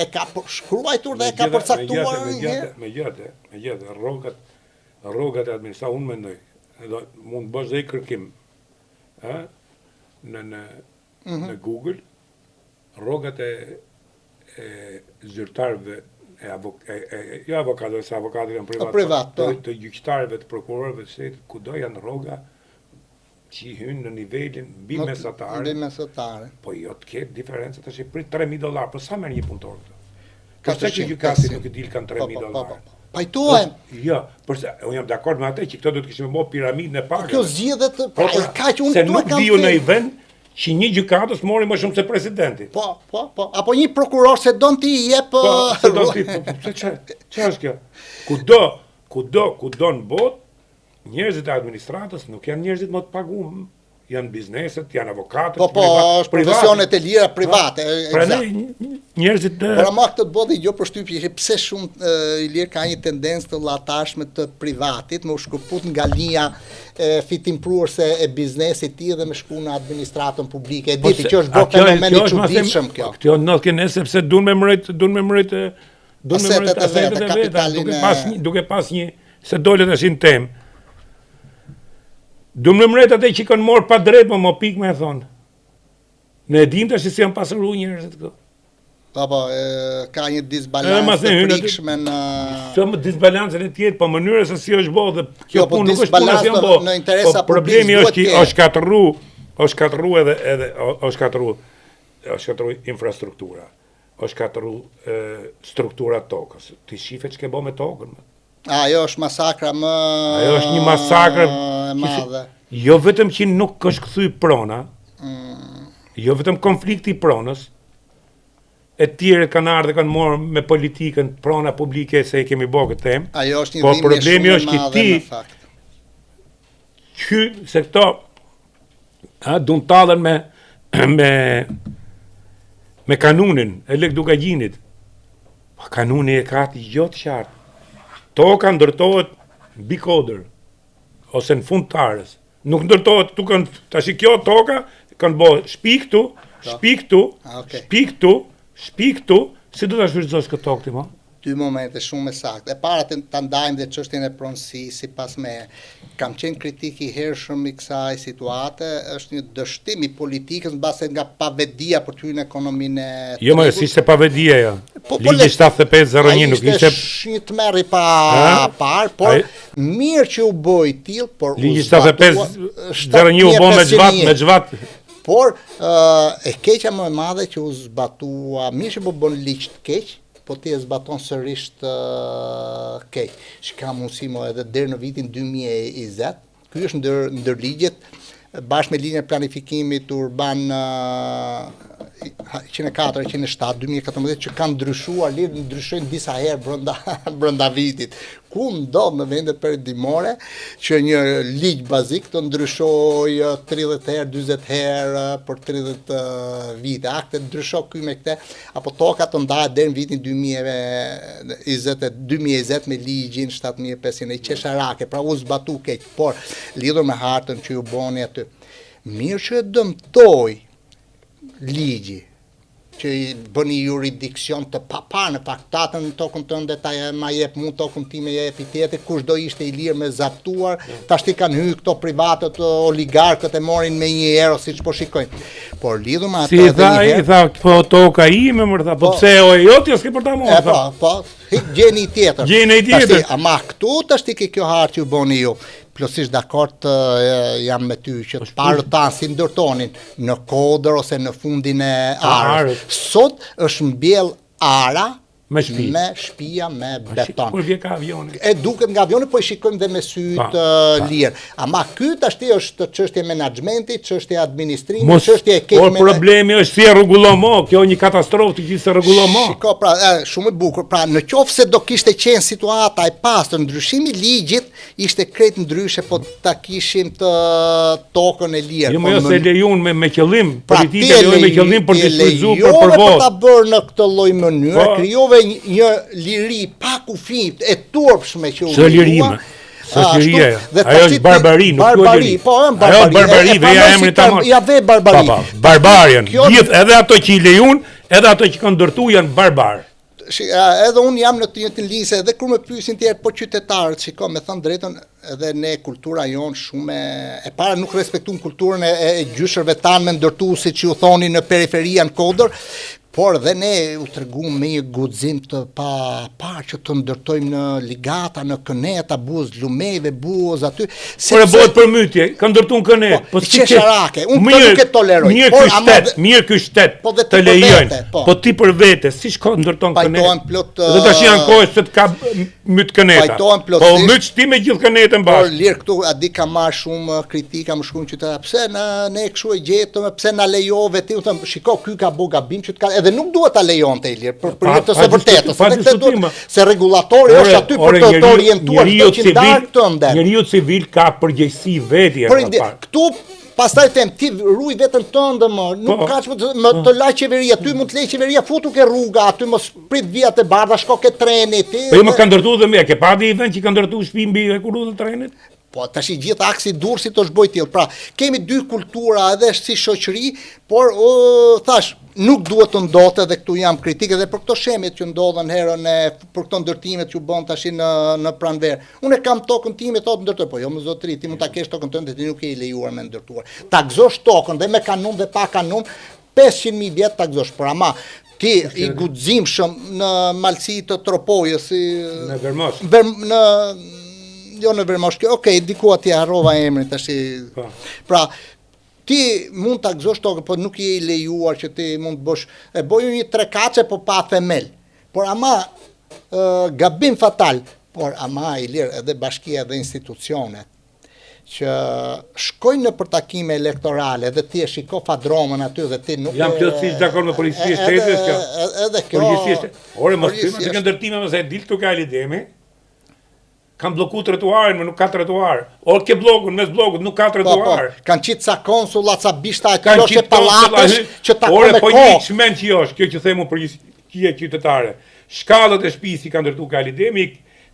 e ka shkruajtur dhe e ka përcaktuar një herë. Megjithatë, megjithatë, rrogat, rrogat e administratës, unë mendoj, do mund të bësh dhe kërkim, ë, në në mm -hmm. në Google, rrogat e e zyrtarëve e avok, e, e, jo avokatëve, se avokatët janë privat, privat po, të, të gjyqtarëve, të prokurorëve të shtetit, kudo janë rroga që hyjnë në nivelin mbi mesatare. Mbi mesatare. Po jo të ketë diferencë tash i prit 3000 dollar, po sa merr një punëtor këtu? Po pse që gjykatësi nuk i dil kanë 3000 po, po, dollar? Po, po, po. Pajtohem. Jo, përse unë jam dakord me atë që këto do të kishin bërë piramidën e pagave. Po kjo zgjidhet, po, pra, pra, kaq unë këtu e kam. Se nuk di unë në një vend që një gjykatës mori më shumë se presidenti. Po, po, po. Apo një prokuror se don ti i jep Po, se don ti, po, po, pse ç'a? Ç'a është kjo? Kudo, kudo, kudo në botë, Njerëzit e administratës nuk janë njerëzit më të paguar, janë bizneset, janë avokatët, po, po, është profesionet e lira private, pra, njerëzit të Por ama këtë të bëtë gjë përshtypje që pse shumë Ilir ka një tendencë të llahtarshme të privatit, me u shkëput nga linja e fitimprurëse e biznesit tij dhe me shku në administratën publike. E po di ti që është bërë fenomen i çuditshëm kjo. Kjo ndodh ke ne sepse duan me mbrojt, duan me mbrojt duan me mbrojt asetet e veta, duke pas një, duke pas një se dole tash në temë. Duan me mbrojt atë që kanë marrë pa drejt, më më pikë me e thonë. Ne e dim tash si janë pasuru njerëzit këtu. Po, po, e, ka një disbalancë të frikshme në... Së më disbalancën e tjetë, po mënyra se si është bo dhe kjo jo, po, punë nuk është puna si janë bo. Në interesa po, problemi është që është shkatërru, është shkatërru edhe, edhe, është shkatërru, është shkatërru infrastruktura, është shkatërru struktura tokës. Ti shife ç'ke bo me tokën, më. Ajo është masakra më Ajo është një masakër e madhe. Jo vetëm që nuk është kthy prona, mm. jo vetëm konflikti i pronës, e tjerë kanë ardhur kanë marrë me politikën prona publike se e kemi bërë këtë temë. Ajo është një po, problemi është që ti, në fakt. Qy, se këto, a, dun tallen me, me, me kanunin e Lek Dukagjinit. Pa kanuni e ka atë jo të qartë. Toka ndërtohet mbi kodër, ose në fund të arës. Nuk ndërtohet, këtu kanë, tashi kjo toka, kanë bo shpi këtu, shpi këtu, ah, shpi këtu, shpi këtu, si do ta shfrytëzosh këtë tokë ti mo? Dy momente shumë e saktë. E para të ta ndajmë dhe çështjen e pronësisë sipas meje. Kam qenë kritik i hershëm i kësaj situate, është një dështim i politikës mbase nga pavetëdija për të hyrë në ekonominë e Jo, më si ishte pavetëdija ja. Po, po, Ligji 7501 nuk ishte një tmerr i pa parë, por ai... mirë që u bë i tillë, por Ligji 7501 u bë me xhvat, me xhvat. Por e keqja më e madhe që u zbatua, mirë që po bën ligj të keq, po ti e zbaton sërish keq. S'ka mundësi më edhe deri në vitin 2020. Ky është ndër ndër ligjet bashkë me ligjin e planifikimit urban 104, 107, 2014 që kanë ndryshuar, ligjet ndryshojnë disa herë brenda brenda vitit. Ku ndodh në vendet perëndimore që një ligj bazik të ndryshojë 30 herë, 40 herë për 30 vite. Akte ndrysho ky me këtë, apo toka të ndahet deri në vitin 2020, 2020 me ligjin 7500 qesharake, pra u zbatu keq, por lidhur me hartën që ju boni aty. Mirë që e dëmtoi ligji, që i bëni juridiksion të paparë në fakt tatën në tokën tënde ta ma jep mu tokën time ja jep i tjetri kush do ishte i lirë me zaptuar tashti kanë hyrë këto privatët oligarkët e morin me një euro siç po shikojmë Por lidhur me atë si edhe një herë. Si tha, po toka ime, më tha, po, po pse o e jotja s'ke për ta marrë, po, po, hik gjeni i tjetër. Gjeni i tjetër. Tashti, ama këtu tashti ke kjo hartë që ju boni ju. Plotësisht dakord jam me ty që të parët tanë si ndërtonin në kodër ose në fundin e arës. Sot është mbjell ara Me shtëpi. Me shtëpia me beton. Kur vjen ka avioni. E duket nga avioni, po i shikojmë dhe me sy të lirë. Ama ky tashti është çështje menaxhmenti, çështje administrimi, çështje e keq. Por problemi është si e rregullon mo, kjo një katastrofë të gjithë se rregullon mo. Shiko, pra, e, shumë e bukur. Pra, në qoftë se do kishte qenë situata e pastër, ndryshimi i ligjit ishte krejt ndryshe, po ta kishim të tokën e lirë. Jo, po jo se lejun me me qëllim, pra, politika lejoi me qëllim për të shfrytëzuar për për votë. për ta bërë në këtë lloj mënyre, po. krijove një, një liri pa kufi e turpshme që u lirua. S'është liri ajo. Ajo është barbari, nuk është liri. Po, është barbari. Ajo barbari, veja emrin tamam. Ja ve barbari. Po, po, barbar janë. Gjithë edhe ato që i lejun, edhe ato që kanë ndërtu janë barbar. Edhe unë jam në të njëjtën linjë se edhe kur më pyesin tjerë po qytetarët, shiko, me thënë drejtën, edhe ne kultura jonë shumë e, e para nuk respektuam kulturën e, e, e gjyshërve tanë me ndërtu siç ju thoni në periferi në kodër, por dhe ne u treguam me një guxim të pa parë që të ndërtojmë në ligata, në këneta, buzë lumejve, buzë aty. Sepse... Por e bëhet përmbytje, kanë ndërtuar kënetë, po, po si qesharake, unë këtë nuk e toleroj. Mirë ky shtet, mirë ky shtet. Po dhe të lejojnë. Po. po ti për vete, si shkon ndërton kënetë? Pajtohen plot Dhe tash janë kohë se të ka myt këneta. Pajtohen plotësisht. Po myt ti me gjithë kënetën bashkë. Por lirë këtu a di ka marr shumë kritika më shkruan qytetarë, pse na ne kështu e gjetëm, pse na lejove ti, unë them, shiko ky ka bë gabim që të ka edhe nuk duhet ta lejonte Ilir, për për hir të së vërtetës, edhe këtë duhet se rregullatori është aty për të të orientuar çdo qindarkë tënde. Njeriu civil ka përgjegjësi veti atë parë. Këtu Pastaj them ti ruaj veten tënde më, nuk po. ka ç'më më të la qeveria, ty mund të lejë qeveria futu ke rruga, aty mos prit vijat e bardha, shko ke treni ti. Po jo më kanë ndërtuar dhe më, ke pa di vend që kanë ndërtuar shtëpi mbi hekurudhën e trenit? Po tash i gjithë aksi i Durrësit është bërë i tillë. Pra, kemi dy kultura edhe si shoqëri, por o, thash, nuk duhet të ndodhte dhe këtu jam kritik edhe për këto shembjet që ndodhën herën e për këto ndërtimet që u bën tash në në pranverë. Unë e kam tokën time, thotë ndërtoj, po jo më zotëri, ti mund ta kesh tokën tënde, ti nuk je i lejuar me ndërtuar. Ta gëzosh tokën dhe me kanun dhe pa kanun, 500.000 vjet ta gëzosh, por ama ti i guximshëm në malësi të Tropojës, si në Vermosh. Ver, në jo në Vermosh, kjo, okay, diku atje harrova emrin tash. Po. Pra, ti mund ta gëzosh tokën, po nuk je i lejuar që ti mund të bësh, e bëj një trekaçe po pa themel. Por ama ë, gabim fatal, por ama Ilir edhe bashkia dhe institucionet që shkojnë nëpër takime elektorale dhe ti e shiko fadromën aty dhe ti nuk Jam plotësisht dakord me policinë e shtetit kjo. Edhe kjo. Policia e shtetit. Ore mos pyet se ndërtime mos e dil këtu ka Ali Demi. Kanë blloku trotuarin, më nuk ka trotuar. O ke bllokun, mes bllokut nuk ka trotuar. Po, po. Kanë qitë ca konsulla, ca bishta, qoshe pallatesh që takon me kohë. Ore, po një çmend që është, kjo që themu për një qytetare. Shkallët e shtëpisë i kanë ndërtu ka Demi,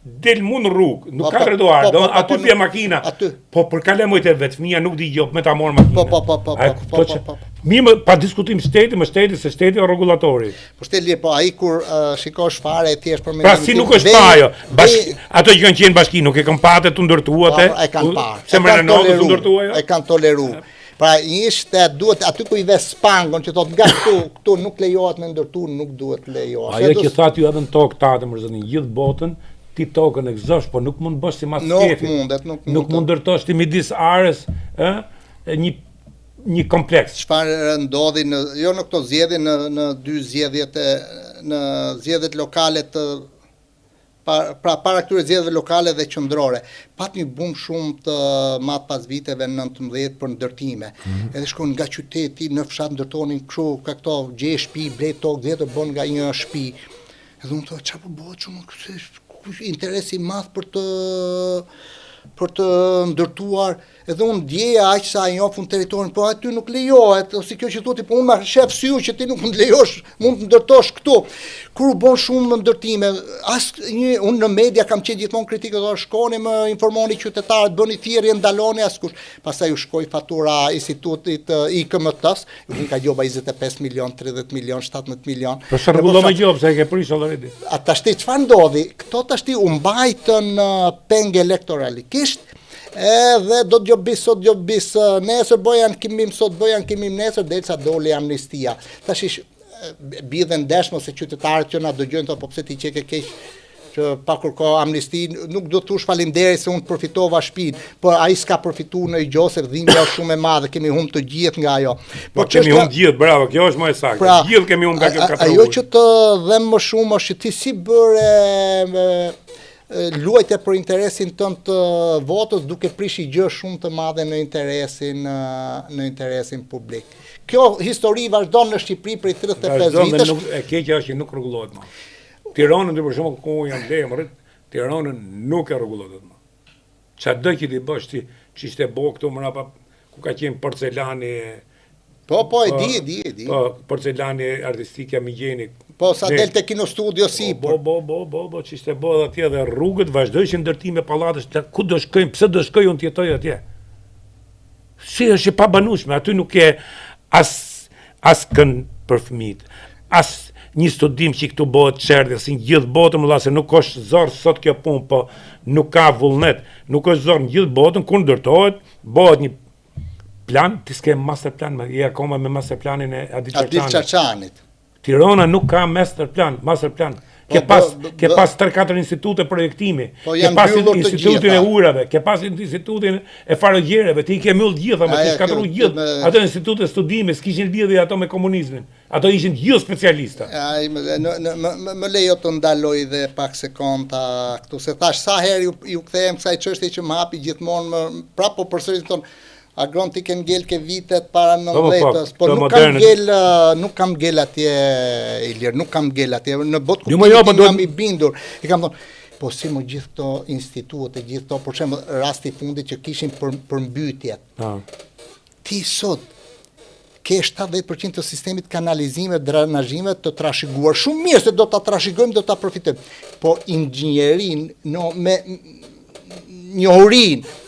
del mu në rrugë, nuk po, ka po, trotuar, po, do aty bie makina. Aty. Po për kalamojt e vet, fëmija nuk di gjë, me ta marr makinën. Po po po po po po po. po. Mirë, më, pa diskutim shteti, më shteti se shteti është rregullatori. Po shteti lirë, po ai kur uh, shikosh fare e thjesht për mendimin. Pra si nuk është pa ajo? Bash, ato që kanë qenë bashki nuk e kanë pa atë të ndërtuar atë. Po, e kanë parë. Se më në të ndërtuar ajo? E kanë toleruar. Pra një shtet duhet aty ku i ve spangon që thotë nga këtu, këtu nuk lejohet me ndërtu, nuk duhet lejohet. Ajo që thatë ju edhe në tokë tatë më zëni, gjithë botën, ti tokën e gëzosh, po nuk mund bësh simas qefit. Nuk mundet, nuk mundet. Nuk mund ndërtosh ti midis arës, ë, një një kompleks. Çfarë ndodhi në jo në këto zgjedhje në në dy zgjedhjet e në zgjedhjet lokale të Pa, pra para këtyre zgjedhjeve lokale dhe qendrore, pat një bum shumë të madh pas viteve 90 për ndërtime. Mm -hmm. Edhe shkon nga qyteti në fshat ndërtonin kështu ka këto gjej shtëpi, blej tokë, dhe bën nga një shtëpi. Edhe unë thoja çfarë po bëhet shumë ky interes i madh për të për të ndërtuar Edhe unë ndjeja aq sa e njoh unë territorin, po aty nuk lejohet, ose kjo që thotë, po unë ma shef syu që ti nuk mund të lejosh, mund të ndërtosh këtu. Kur u bën shumë ndërtime, as një unë në media kam qenë gjithmonë kritik, do shkoni më informoni qytetarët, bëni thirrje, ndaloni askush. Pastaj u shkoi fatura institutit IKMT-s, u vin ka gjoba 25 milion, 30 milion, 17 milion. Po s'e rregullon me gjobë, se e ke prish already. A tashti çfarë ndodhi? Këto tashti u mbajtën peng elektoralikisht, Edhe do të gjobis sot, gjobis nesër, bëj ankimim sot, bëj ankimim nesër, derisa doli amnistia. Tash bie dhe ndesh se qytetarët që na dëgjojnë thonë po pse ti qeke keq që pa kërko amnisti, nuk do të thush faleminderit se unë përfitova shtëpinë, por ai s'ka përfituar ndonjë gjë se dhimbja është shumë e madhe, kemi humb të gjithë nga ajo. Po, po kemi humb gjithë, bravo, kjo është më e saktë. Pra, gjithë kemi humb nga kjo katrë. Ajo që të dhem më shumë është që ti si bëre luajte për interesin tënd të votës duke prish një gjë shumë të madhe në interesin në interesin publik. Kjo histori vazhdon në Shqipëri prej 35 vitesh. Nuk, e keqja është që nuk rregullohet më. Tiranën për shembull ku jam le më rrit, Tiranën nuk e rregullon dot më. Ça do që ti bësh ti, ç'ishte bo këtu mbrapa ku ka qenë porcelani Po, po, e di, e di, e di. Po, porcelani artistike Migjeni. Po, sa del te Kino Studio si. Po, po, po, po, po, ç'ishte bo edhe atje dhe rrugët vazhdojshin ndërtime pallatesh, ku do shkojmë, pse do shkoj unë të jetoj atje? Si është e pabanueshme, aty nuk ke as as kënd për fëmijët, as një studim që këtu bëhet çerdhe, si në gjithë botën, më se nuk është zor sot kjo punë, po nuk ka vullnet, nuk është zor në gjithë botën, kur ndërtohet, bëhet një plan, ti s'ke master plan, më je akoma me master planin e Adil Çarçanit. Adil Çarçanit. Tirana nuk ka master plan, master plan. Po, ke pas ke pas 3-4 institute projektimi, po, ke pas institutin e ujrave, ke pas institutin e farogjereve, ti i ke mbyll të gjitha, më ke shkatërruar gjithë. Ato institute studimi s'kishin lidhje ato me komunizmin. Ato ishin të gjithë specialista. Ai më në, në, më, më, më lejo të ndaloj dhe pak sekonda këtu se thash sa herë ju ju kthehem kësaj çështje që më hapi gjithmonë më prapë po përsëris thonë Agron ti ke ngel ke vitet para 90-ës, po, po, po nuk kam ngel nuk kam ngel atje Ilir, nuk kam ngel atje në botë jo, jo, po jam i bindur. I kam thonë, po si më gjithë këto institute, gjithë këto, për shembull, rasti i fundit që kishin për përmbytjet. Ti sot ke 70% të sistemit kanalizime, drenazhime të trashëguar. Shumë mirë se do ta trashëgojmë, do ta përfitojmë. Po inxhinierin, no, me njohurinë,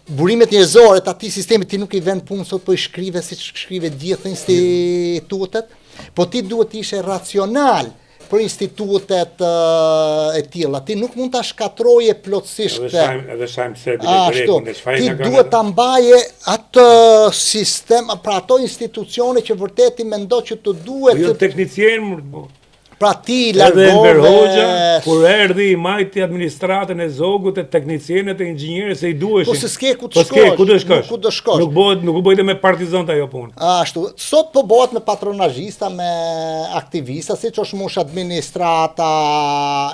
burimet njerëzore të atij sistemi ti nuk i vën punë sot po i shkrive siç shkrive gjithë institutet, po ti duhet të ishe racional për institutet e tilla. Ti nuk mund ta shkatërroje plotësisht këtë. Edhe shajm, edhe shajm serbin e grekun, e çfarë Ti duhet ta mbaje atë sistem, pra ato institucione që vërtet ti mendon që të duhet. Po jo teknicien, po. Pra ti largove... Edhe Enver Hoxha, kur erdhi i majti administratën e Zogut e teknicienët e inxhinierët se i duheshin. Po se s'ke ku të po shkosh. Po s'ke ku të shkosh. Ku të shkosh. Nuk bëhet, nuk u bëjte me partizanët ajo punë. Ashtu, sot po bëhet me patronazhista, me aktivista, siç është mush administrata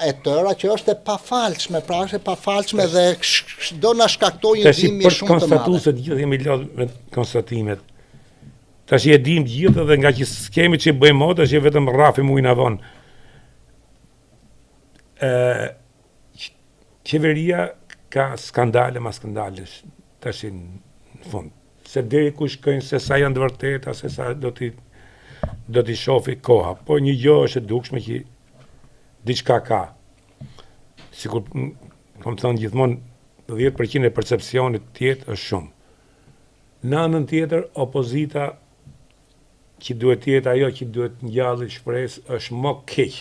e tëra, që është e pafalshme, pra është e pafalshme dhe do na shkaktojë një dhimbje shumë të madhe. Tash për konstatu se të gjithë jemi lodh me konstatimet. Tash e dim të gjithë dhe nga që s'kemi që bëjmë më, tash vetëm rrafim ujin avon. Ë Qeveria ka skandale mas skandalesh tash në fund. Se deri ku shkojnë, se sa janë të vërteta, se sa do t'i do t'i shofi koha. Po një gjë është e dukshme që diçka ka. Sikur kam thënë gjithmonë 10% e percepcionit të jetë është shumë. Në anën tjetër, opozita që duhet të jetë ajo që duhet të ngjalli shpresë është më keq.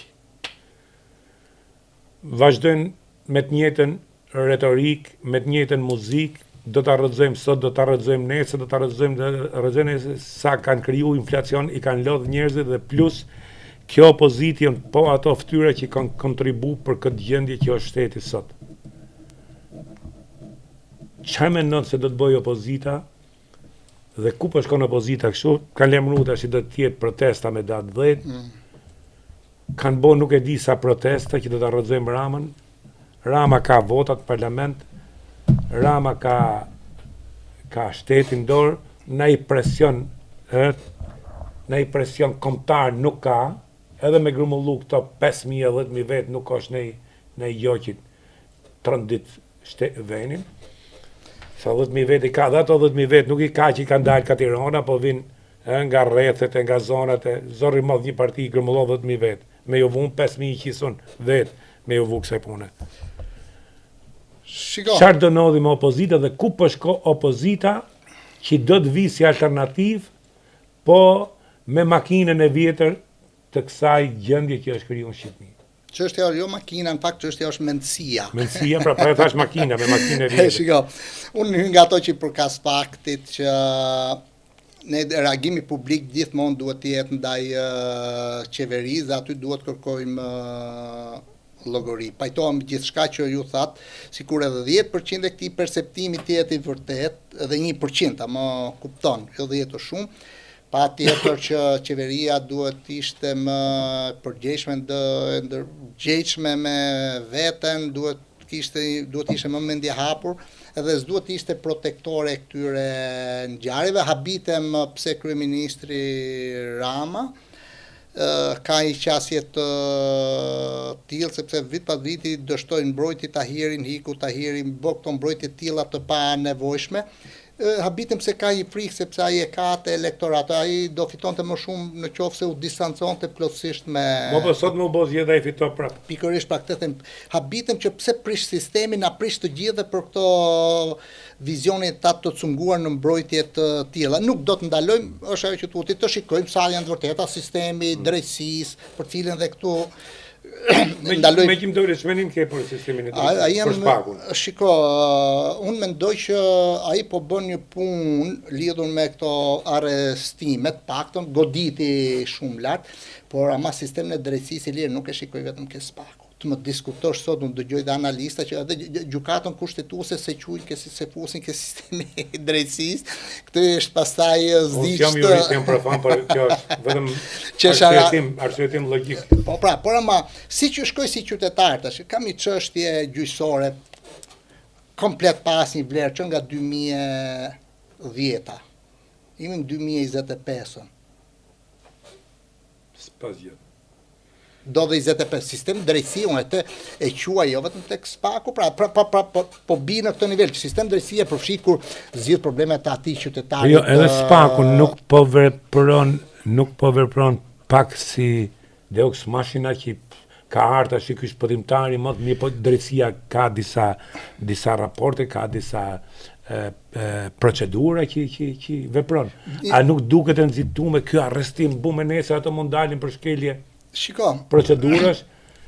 Vazhdojnë me të njëjtën retorikë, me të njëjtën muzikë, do ta rrëzojmë sot, do ta rrëzojmë nesër, do ta rrëzojmë, do ta rrëzojmë nesër, sa kanë kriju inflacion, i kanë lodh njerëzit dhe plus kjo opozitë janë po ato fytyra që kanë kontribu për këtë gjendje që është shteti sot. Çfarë mendon se do të bëjë opozita dhe ku po shkon opozita kështu? Kanë lajmëruar tash do të jetë protesta me datë 10. Mm. Kanë bo nuk e di sa protesta që do ta rrëzojmë Ramën. Rama ka votat në parlament. Rama ka ka shtetin në dorë, naj presion, ë, naj presion kombëtar nuk ka, edhe me grumullu këto 5.000 e 10.000 vetë nuk është nej nej gjo që trondit shte venin. Sa 10.000 vetë i ka, dhe ato 10.000 vetë nuk i ka që i kanë dalë ka Tirana, po vinë e, nga rrethet e nga zonat e zor i madh një parti i grumbullon 10.000 vetë. Me ju vunë 5.000 i qisun vetë me ju vu kësaj pune. Shiko. Çfarë do ndodhi me opozita dhe ku po shko opozita që do të vi si alternativë, po me makinën e vjetër të kësaj gjendje që është kriju në Shqipëri. Çështja është jo makina, në fakt çështja është mendësia. Mendësia, pra pra e thash makina, me makinë e vjetër. Shiko, unë hy nga ato që përkas faktit që ne reagimi publik gjithmonë duhet të jetë ndaj qeverisë dhe aty duhet kërkojmë llogari. Pajtohem gjithçka që ju thatë, sikur edhe 10% e këtij perceptimi të jetë i vërtetë, edhe 1%, a më kupton, jo 10 është shumë, patjetër që qeveria duhet të ishte më përgjegjshme, ndërgjegjshme me veten, duhet kishte duhet të ishte më mendjehapur edhe s'duhet të ishte protektore e këtyre ngjarjeve. Habitem pse kryeministri Rama ka një qasje të tillë sepse vit pas viti dështoi mbrojti Tahirin, hiku Tahirin, bë këto mbrojtje të tilla të panevojshme. Habitem pse ka një frikë sepse ai e ka atë elektorat, ai do fitonte më shumë në qoftë se u distanconte plotësisht me Po po sot më u bë zgjedhja ai fiton prap. Pikërisht pra këtë them, habitem që pse prish sistemin, na prish të gjithëve për këto vizionin tat të cunguar në mbrojtje të tilla. Nuk do të ndalojmë, është ajo që thua ti, të shikojmë sa janë të vërteta sistemi i mm. drejtësisë, për cilën dhe këtu me, ndaloj. Me që më dole, ç'mendim ke për sistemin e drejtësisë, për SPAK-un? Shiko, unë mendoj që ai po bën një punë lidhur me këto arrestimet, paktën goditi shumë lart, por ama sistemin e drejtësisë i lirë nuk e shikoj vetëm ke SPAK-u. Të më diskutosh sot, unë dëgjoj dhe analista që edhe gjykatën kushtetuese se quajnë ke se fusin ke sistemi i drejtësisë. Këtë është pastaj s'di. Unë jam jurist, jam profan, por kjo është vetëm arsyetim, arsyetim logjik. Po pra, por ama si që shkoj si qytetar tash, kam një çështje gjyqësore komplet pa asnjë vlerë që nga 2010-a. Jemi në 2025-ën. S'pa zgjidh. Do dhe 25 sistem drejtësie, unë atë e quaj jo vetëm tek SPAK-u, pra pra pra, pra po, po bi në këtë nivel, sistem drejtësie përfshi kur zgjidh problemet e atij qytetarit. Jo, edhe SPAK-u nuk po vepron, nuk po vepron pak si Deus machina që ka ardhur tash ky shpëtimtari më të mirë, po drejtësia ka disa disa raporte, ka disa e, e, procedura që që që vepron. A nuk duket e nxituar ky arrestim bum e nesër ato mund dalin për shkelje? Shiko. Procedurash,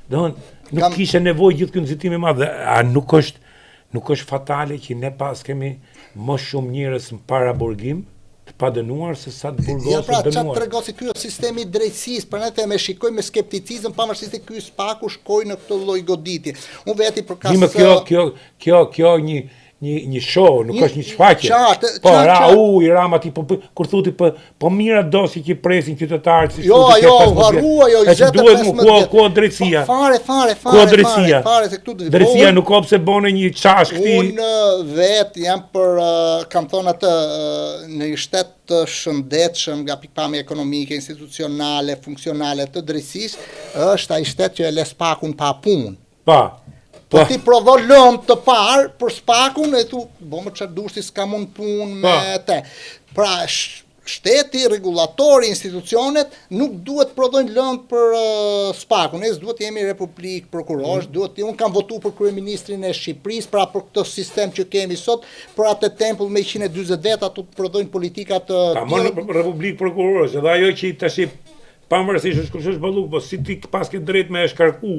do nuk kam... kishte nevojë gjithë ky nxitim i madh. A nuk është nuk është fatale që ne pas kemi më shumë njerëz në paraburgim të padënuar se sa të burgosur ja, pra, dënuar. Ja pra, tregon se ky është sistemi i drejtësisë, prandaj them e shikoj me skepticizëm pavarësisht se ky SPAK-u shkoi në këtë lloj goditje. Unë vetë i përkas Një kjo kjo kjo kjo një një një show, nuk një, është një shfaqje. Qartë, po ra u i Rama ti po, po kur thotë po po mira dosje që presin qytetarët si Jo, jo, harrua jo, 25 duhet mu ku ku drejtësia. Po, fare, fare, fare. Ku drejtësia? Fare, fare se këtu do Drejtësia nuk ka pse bone një çash këtij. Unë vet jam për kam thonë atë në një shtet të shëndetshëm nga pikëpamja ekonomike, institucionale, funksionale të drejtësisë, është ai shtet që e lë SPAK-un pa punë. Pa. Po, po ti prodho lëndë të parë për SPAK-un e thu, bo më çfarë dush ti s'kam unë punë me po. te. Pra, shteti, rregullatori, institucionet nuk duhet të prodhojnë lëndë për uh, SPAK-un. Ne s'duhet të jemi republikë prokurorësh, mm. duhet të unë kam votuar për kryeministrin e Shqipërisë, pra për këtë sistem që kemi sot, për atë tempull me 140 veta të prodhojnë politika të Tamam republikë prokurorësh, edhe ajo që tash pavarësisht është kush është Balluku, po si ti paske drejt me e shkarku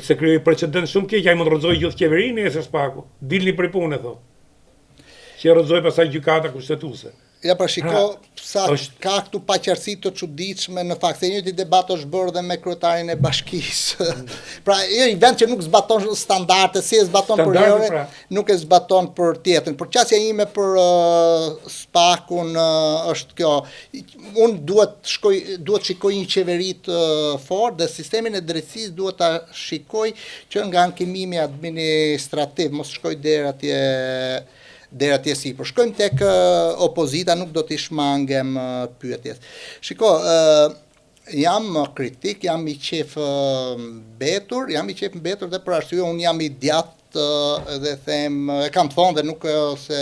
se krijoi precedent shumë keq, ai mund të rrëzojë gjithë qeverinë nesër SPAK-u. Dilni prej pune thotë. Që e rrëzoi pastaj gjykata kushtetuese. Ja pra shiko sa është... ka këtu paqartësi të çuditshme në fakt se i njëjti debat është bërë dhe me kryetarin e bashkisë. Mm. pra jo një vend që nuk zbaton standarde, si e zbaton për njërin, pra. nuk e zbaton për tjetrin. Por qasja ime për uh, SPAK-un uh, është kjo. Unë duhet shkoj duhet shikoj një qeveri të fortë dhe sistemin e drejtësisë duhet ta shikoj që nga ankimimi administrativ, mos shkoj deri atje deri atje sipër. Shkojmë tek opozita, nuk do t'i shmangem pyetjes. Shiko, jam kritik, jam i qejfmbetur, jam i qejfmbetur dhe për arsye unë jam i djathtë dhe them, e kam thonë dhe nuk se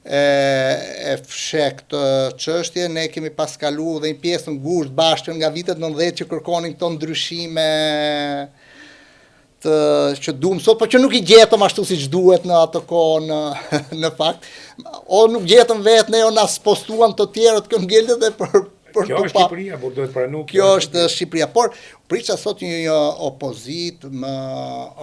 e, e fsheh këtë çështje, ne kemi pas kalu dhe një pjesë të ngushtë bashkë nga vitet 90 që kërkonin këto ndryshime të që duam sot, por që nuk i gjetëm ashtu siç duhet në atë kohë në në fakt. O nuk gjetëm vetë ne o na spostuan të tjerët kjo ngelet dhe për për kjo është Shqipëria, por duhet pranu. Kjo është Shqipëria, por prisja sot një, një opozitë më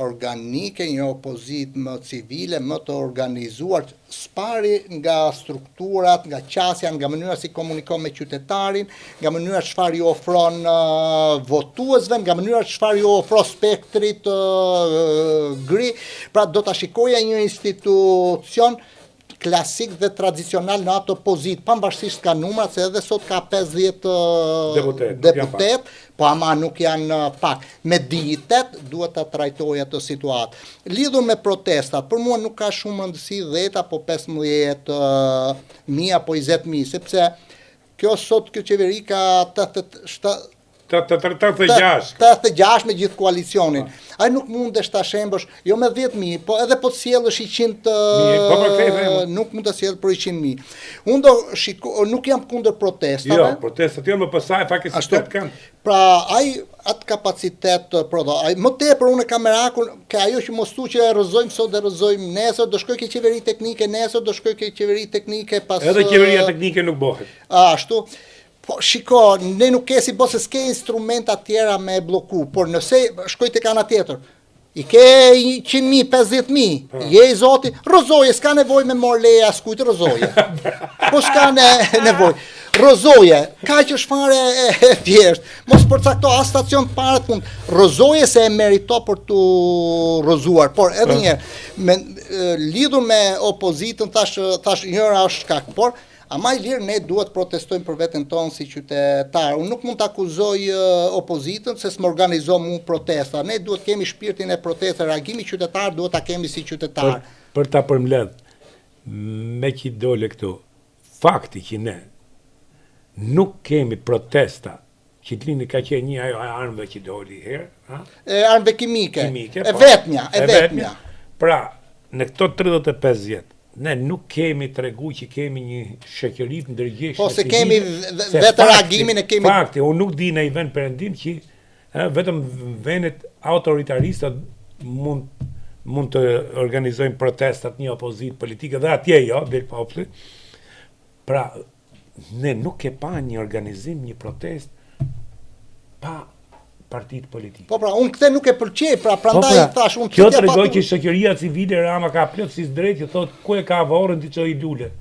organike, një opozitë më civile, më të organizuar, S'pari nga strukturat, nga qasja, nga mënyra si komunikon me qytetarin, nga mënyra çfarë ju ofron votuesve, nga mënyra çfarë ju ofron spektrit gri. Pra do ta shikoja një institucion klasik dhe tradicional në atë pozitë, pavarësisht nga numrat, se edhe sot ka 50 deputet, deputet po ama nuk janë pak. Me dinjitet duhet ta trajtojë atë situatë. Lidhur me protestat, për mua nuk ka shumë rëndësi 10 apo 15 mijë apo 20 mijë, sepse kjo sot kjo qeveri ka 87 86. 86 me gjithë koalicionin. Po. Ai nuk mundesh ta shembësh, jo me 10000, po edhe po të sjellësh 100 mijë, po po kthej nuk mund të sjellë për 100 mijë. Unë do shiko, nuk jam kundër protestave. Jo, protestat jo, më pasaj faktikisht kanë. Pra ai atë kapacitet të prodho. Ai më tepër unë e kam merakun ke ajo që mos thu që e rrëzojmë sot dhe rrëzojmë nesër, do shkoj ke qeveri teknike nesër, do shkoj ke qeveri teknike pas Edhe qeveria teknike nuk bëhet. Ashtu. Po shiko, ne nuk ke si bo se s'ke instrumenta tjera me e blloku, por nëse shkoj tek ana tjetër, I ke 100.000, 50.000, po. je i zoti, rrëzoje, s'ka nevojë me marrë leje askujt, rrëzoje. Po s'ka ne, nevojë. Rrëzoje, kaq është fare e, e thjeshtë. Mos përcakto as stacion të parë të fund. Rrëzoje se e merito për t'u rrëzuar. Por edhe po. një herë, me lidhur me opozitën thash thash njëra është shkak, por Ama i lirë ne duhet të protestojmë për veten tonë si qytetarë. Unë nuk mund të akuzoj opozitën se s'më organizon mu protesta. Ne duhet të kemi shpirtin e protestës, reagimi qytetar duhet ta kemi si qytetarë. Për, për ta përmbledh, meqë dole këtu, fakti që ne nuk kemi protesta që të lini ka qenë një ajo e armëve që doli herë, ha? E armëve kimike. Kimike, e po. vetmja, e vetmja. Pra, në këto 35 vjet, ne nuk kemi tregu që kemi një shoqëri të ndërgjegjshme. Po se kemi vetë reagimin e kemi. Fakti, unë nuk di në një vend perëndim që ë vetëm vendet autoritariste mund mund të organizojnë protestat një opozitë politike dhe atje jo, del populli. Pra, Ne nuk ke pa një organizim, një protestë pa partitë politike. Po pra, unë këtë nuk e pëlqej, pra po prandaj po pra, thash unë kjo tregon që shoqëria civile Rama ka plotësisht drejt që thotë ku e ka vorrin t'i çojë lule.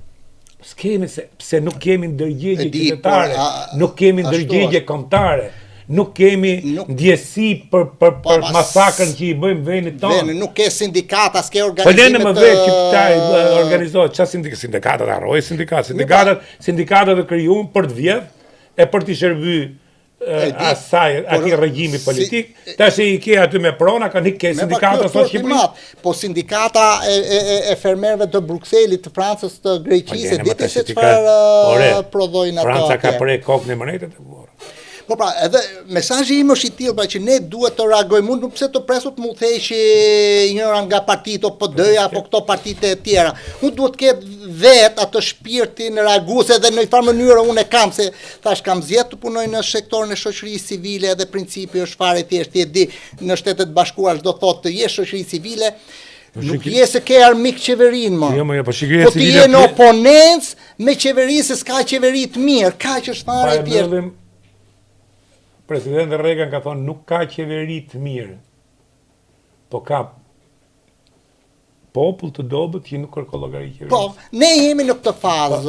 S'kemi se pse nuk kemi ndërgjegje qytetare, nuk kemi ndërgjegje kombëtare nuk kemi nuk, ndjesi për për po, për masakrën që i bëjmë vendit tonë. Vendi nuk ke sindikata, s'ke organizime. Po lënë më vetë qytetari organizohet, çfarë sindikata, sindikatat harroj sindikatat, sindikatat, sindikatat e krijuan për të vjedh e për t'i shërby asaj atij regjimi politik, si, tash i ke aty me prona, kanë ik ke sindikata sot Shqipëri. Po sindikata e e e, e fermerëve të Brukselit, të Francës, të Greqisë, po, e di ti se çfarë prodhojnë ato. Franca ka pre kokën e mretit të burrë. Po pra, edhe mesazhi im është i tillë pra që ne duhet të reagojmë. Unë nuk pse të pres të më udhëheqë njëra nga partitë o PD-ja apo këto partitë e tjera. Unë duhet të ketë vet atë shpirtin reagues edhe në një farë mënyrë unë e kam se thash kam zgjedh të punoj në sektorin e shoqërisë civile edhe principi është fare thjesht ti e di në Shtetet e Bashkuara ç'do thotë të jesh shoqëri civile Nuk je se ke armik qeverinë më. Jo, më jo, po shoqëria civile. Po ti je në oponencë me qeverinë se s'ka qeveri të mirë, kaq është fare e thjeshtë. Presidenti Reagan ka thonë nuk ka qeveri të mirë. Po ka popull të dobët që nuk kërkon llogari qeverisë. Po, ne jemi në këtë fazë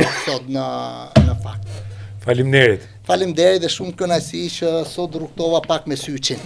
po. sot në në fakt. Faleminderit. Faleminderit dhe shumë kënaqësi që sot rrugtova pak me Syçin.